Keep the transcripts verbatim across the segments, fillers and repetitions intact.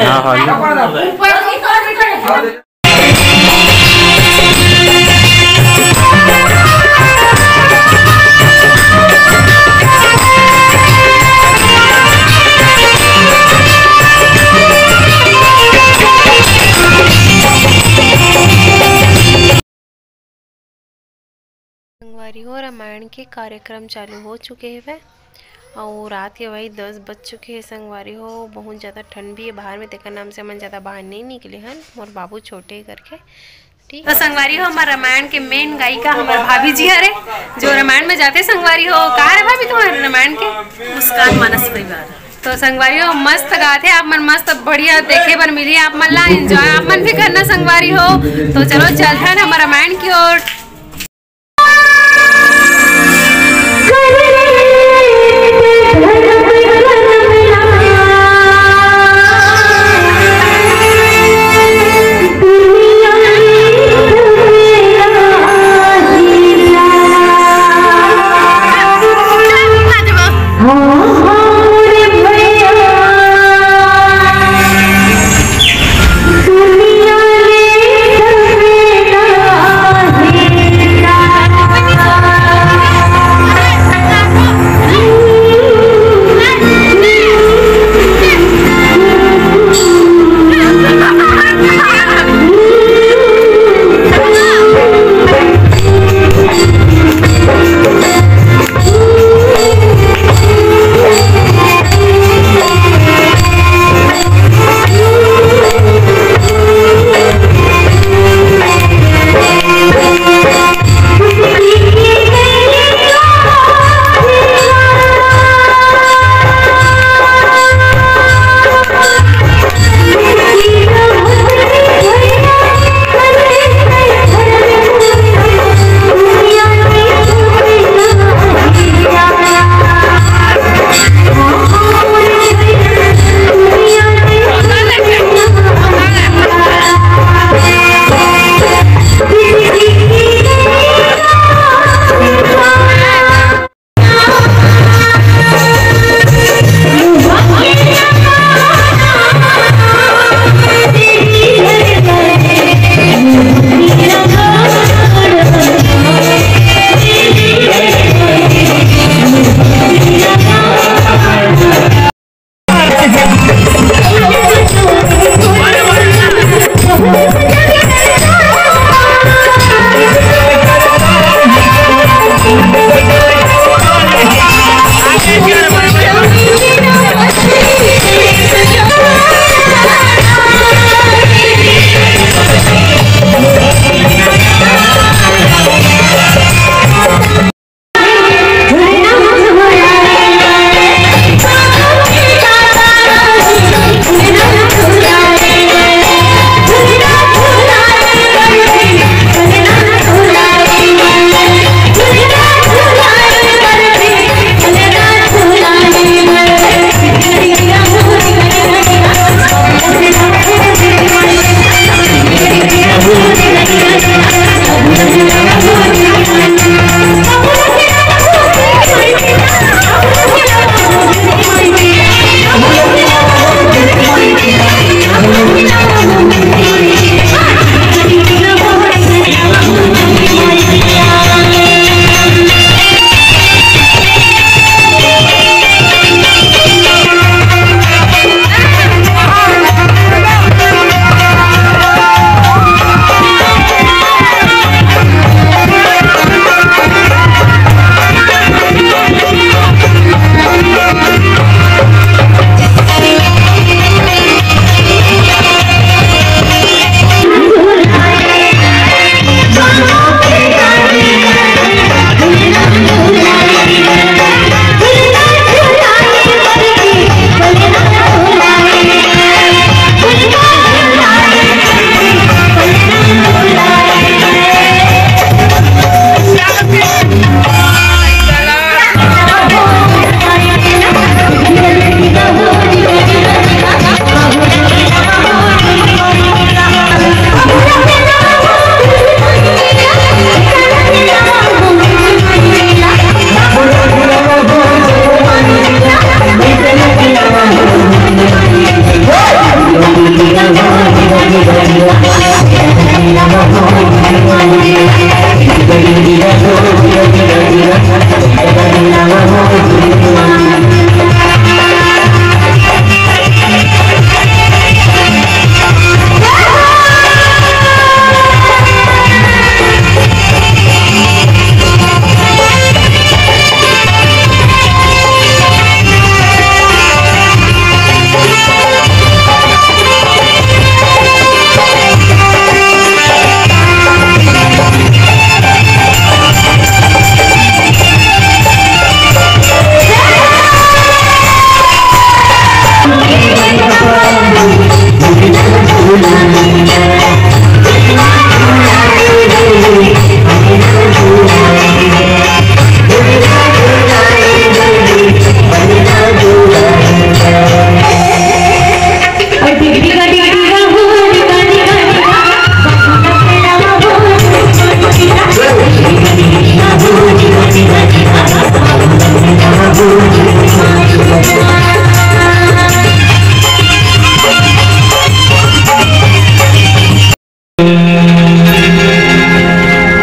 हाँ, हाँ। संगवारी हो, रामायण के कार्यक्रम चालू हो चुके हवय अउ रात के वही दस बज चुके हे। संगवारी हो, बहुत ज्यादा ठंड भी हे बाहर में, तेकर नाम से हमन ज्यादा बाहर नहीं निकले हन, मोर बाबू छोटे हे करके। ठीक, तो संगवारी हो, हमर रामायण के मेन गायिका हमर भाभी जी हरे, जो रामायण में जाथे। संगवारी हो, का हरे भाभी तुम्हारे रामायण के? मुस्कान मानस परिवार। तो संगवारी हो, मस्त गाथे आप मन, मस्त बढ़िया देखे बर मिली आप मन ला, एंजॉय आप मन भी करना संगवारी हो। तो चलो चलथन हमर रामायण की ओर।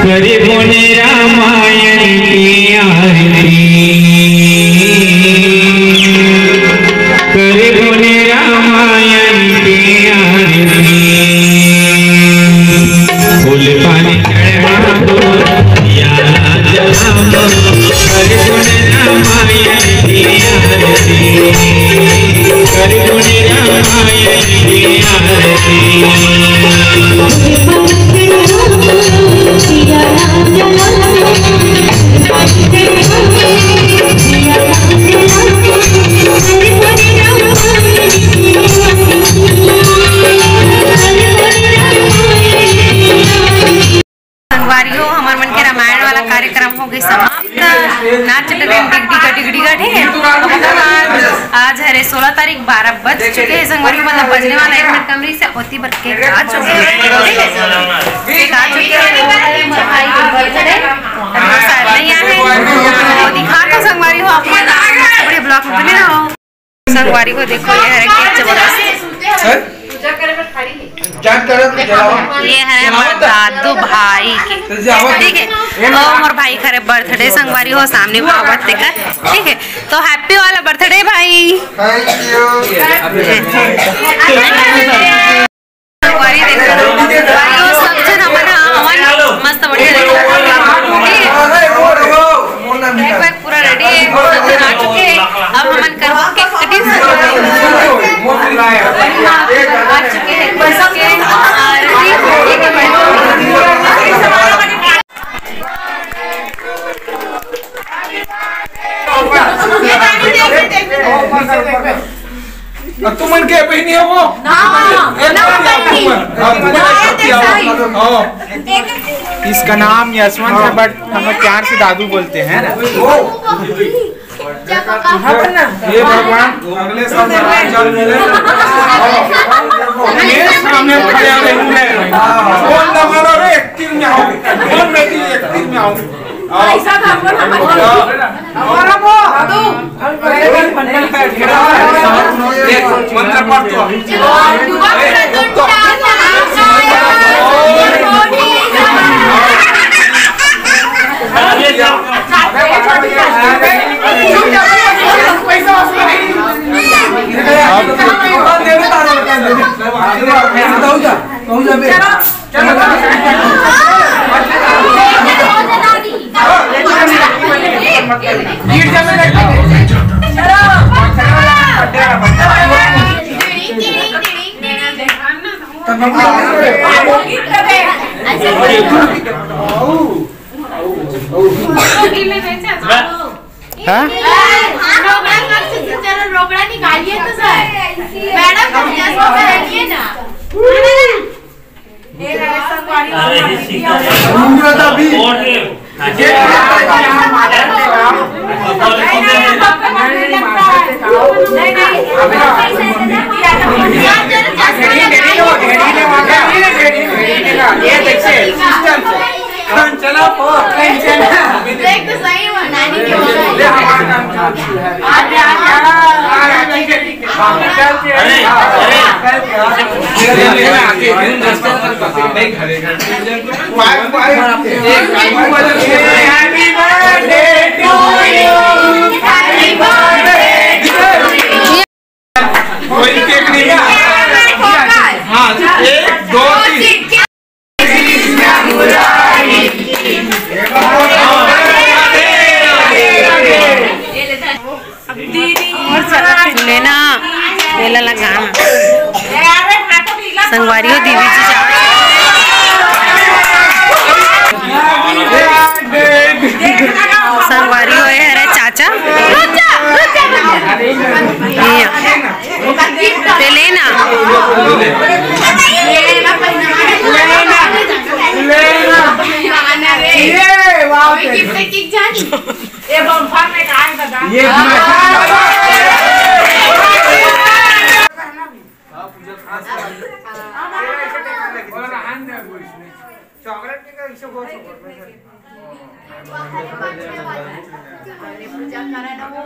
करबो ने रामायण के आरती, करबो ने रामायण के आरती। फूल पानी चढ़ाबो, दिया जलाबो, करबो ने रामायण के आरती, करबो ने रामायण के आरती। संगवारी हो, हमर मन के रामायण वाला कार्यक्रम हो गई समाप्त। नाच टगन डिग डिगा डिग डिगा, ठीक है। अब ओकर बाद आज हरे सोलह तारीख, बारह बज चुके हैं संगवारी हो, मतलब बजने वाला एक मिनट कम रही से ओती बर केक आ चुके हैं, ठीक है। केक आ चुके हैं, मोर भाई के बर्थडे, अभी वो शायद नहीं आए हैं, तो दिखा दो संगवारी हो आप मन, बड़े ब्लॉग में बने रहो। संगवारी हो, देखो ये है केक जबरदस्त। हैं? क्या करत हो? जलाओ। ये है हमारे दादू भाई के, तो जलाओ। ठीक है। तो हमारे भाई करे बर्थडे संगवारी हो, सामने आवत देखा, ठीक है। तो हैप्पी वाला बर्थडे भाई। Thank you। संगवारी देखो, संगवारी हो, सब जन हमारा आवन मस्त बढ़िया देखो। ठीक है। एक बार पूरा रेडी है, सब जन आ चुके हैं। अब हमन करबो केक कटिंग। आ चुके हैं, आ रही है, ठीक है, बैठो। अब तुमन के बहिनी हो वो? ना, ए, ना, ना, बहिनी। तुमन। हाँ, तुमन ना, एक शक्ति आओ। हाँ। इसका नाम यशवंत है, but हम लोग प्यार से दादू बोलते हैं। ओ। ये भगवान अगले साल महाराज जन्म ले। ये सामने खड़े हैं। कौन दमाना रे, एक तीर में आओ। कौन बेटी, एक तीर में आओ। ऐसा था, हमारा वो। एक मंत्र पढ़ तो। हाँ? चलो, रोकड़ा निकालिए तो सर। मैडम, तुम जैसा पहनिए ना। पूरा था अभी। ये देखिए, सिस्टम से। चला, देख तो सही हो, नानी के। अरे, अरे, कोई केक नहीं मिला। हाँ, एक, दो, तीन। लेना, मेला लगा। संगवारी हो, दीदी जी जा। संगवारी हो, ये हरे चाचा। ये। चॉकलेट के कैसे हो सकता है? पूजा करा ना वो।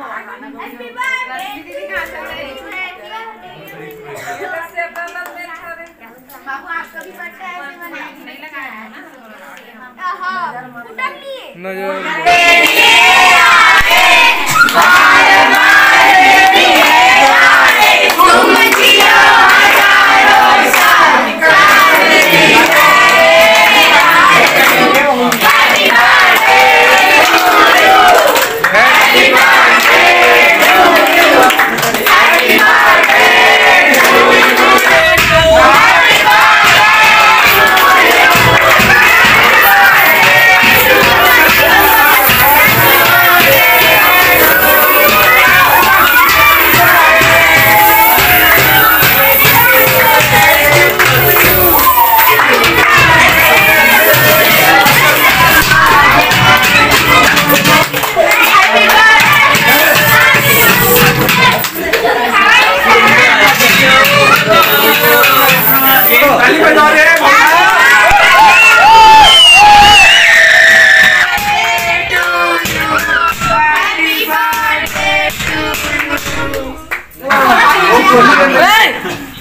बाबू, आपका भी बर्थडे ऐसे मनाएंगे। नहीं लगाया है ना? हाँ, उठा नहीं है। नजर।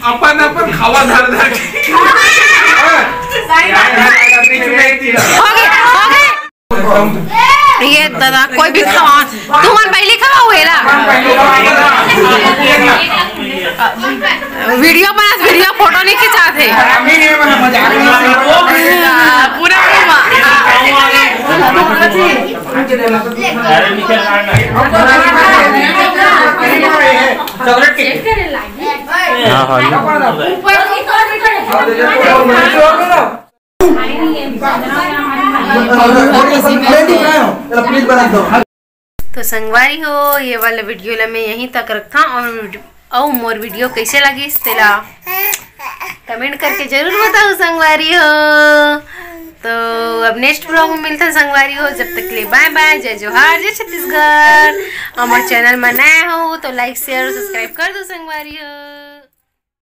अपन अपन खावा धर धर के। हो गए, हो गए। ये दादा, कोई भी खावा, तुमन पहली खावा हुए ना। वीडियो बना, वीडियो फोटो नहीं खिंचाते। पूरा घुमा। हाँ, हाँ। तो संगवारी हो, ये वाला वीडियो ला मैं यहीं तक रखता हूँ। और, और मोर वीडियो कैसे लगिस तेला कमेंट करके जरूर बताओ संगवारी हो। तो अब नेक्स्ट ब्लॉग में मिलते हैं संगवारी हो। जब तक के लिए बाय बाय, जय जोहार, जय छत्तीसगढ़। हमारे चैनल में नया हो तो लाइक, शेयर, सब्सक्राइब कर दो संगवारी हो।